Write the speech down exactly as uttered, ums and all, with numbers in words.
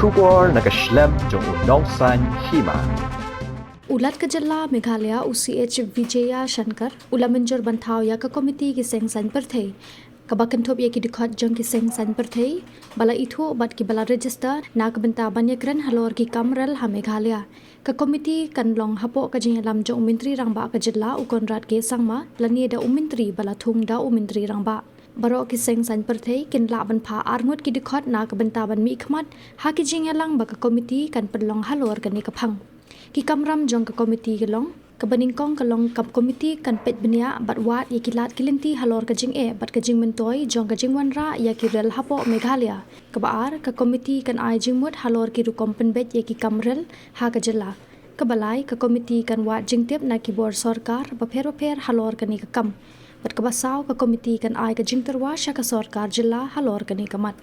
Khubor na ka shlem jong u Nongsaiñ Hima. U Lat ka Jylla Meghalaya, u C H Vijayashankar, u la mynjur ban thaw ïa ka komiti ki seng saiñ pyrthei kaba kynthup ïa ki dkhot jong ki seng saiñ pyrthei ba la ithuh bad kiba la register na ka bynta ban ïakren halor ki kam rel ha Meghalaya. Ka komiti kan long hapoh ka jingïalam jong u Myntri Rangbah ka Jylla, u Conrad K Sangma, lane da u Myntri ba la thung da u Myntri Rangbah. Baroh ki seng saiñ pyrthei kin lah ban phah arngut ki dkhot na ka bynta ban mihkhmat ha ki jingïalang ba ka komiti kan pynlong halor kane ka phang. Ki kamram jong ka komiti ki long: kaba nyngkong ka long ka komiti kan peit bniah bad wad ïa ki lad ki lynti halor ka jingeh bad ka jingmyntoi jong ka jingwanrah ïa ki rel hapoh Meghalaya. Kaba ar, ka komiti kan ai jingmut halor ki rukom pynbeit ïa ki kam rel ha ka jylla. Kaba lai, ka komiti kan wad jingtip na ki bor sorkar bapher bapher halor kane ka kam. Bad kaba saw, ka komiti kan ai ka jingtyrwa sha ka sorkar jylla halor kane ka mat.